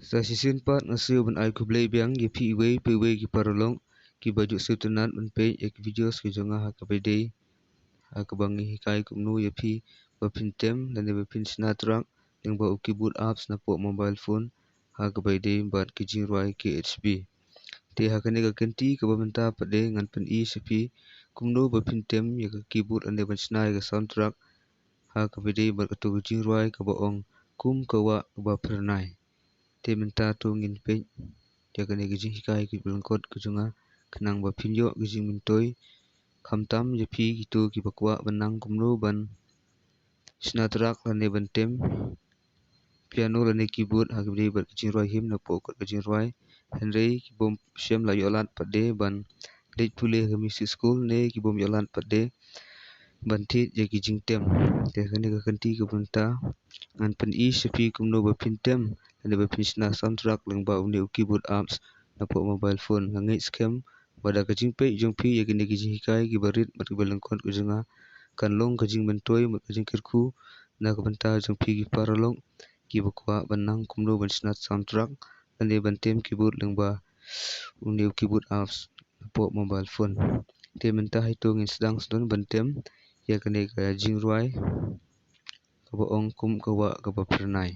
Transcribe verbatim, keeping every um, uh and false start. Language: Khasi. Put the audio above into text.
Sa shisien pat nga sngew ban ai khublei biang ïa phi iwei pa iwei ki paralok kiba ju sngewtynnat ban peit ïa ki videos ki jong nga ha kaba ïadei ha kaba ngi hikai kumno ïa phi ba phin tem lane ba phin shna track lyngba u keyboard apps napoh mobile phone ha kaba ïadei bad ki jingrwai K H B. Te ha kane ka kynti kaba mynta pat de ngan pyni sha phi kumno ba phin tem ïa ka keyboard lane ban shna ïa ka soundtrack ha kaba ïadei bad kato ka jingrwai kaba ong Kum ka Wah kaba Phyrnai. Te mynta to ngin peit ïa kane ka jinghikai kaba lyngkot ka jong nga khnang ba phin ïoh ka jingmyntoi, khamtam ïa phi kito kiba kwah ban nang kumno ban shna track lane ban tem piano lane keyboard ha kaba ïadei bad ka jingrwai hymn napoh kot ka jingrwai. Hynrei kibym shym la ïoh lad pat de ban leit pule ha ka music school ne kibym ïoh lad pat de ban thied ïa ki jingtem. Te kane ka kynti kaba mynta ngan pyni sha phi kumno ba phin tem lane ba phin shna soundtrack lyngba une u keyboard apps napoh mobile phone. Nga ngeit skhem ba da ka jingpeit jong phi ïa kine ki jinghikai kiba rit bad kiba lyngkot ka jong nga kan long ka jingmyntoi bad ka jingkyrkhu na ka bynta jong phi ki paralok kiba kwah ban nang kumno ban shna soundtrack lane ban tem keyboard lyngba une u keyboard apps napoh mobile phone. Te mynta hi to ngin sdang sdang ban tem ïa kane ka jingrwai kaba ong Kum ka Wah kaba Phyrnai.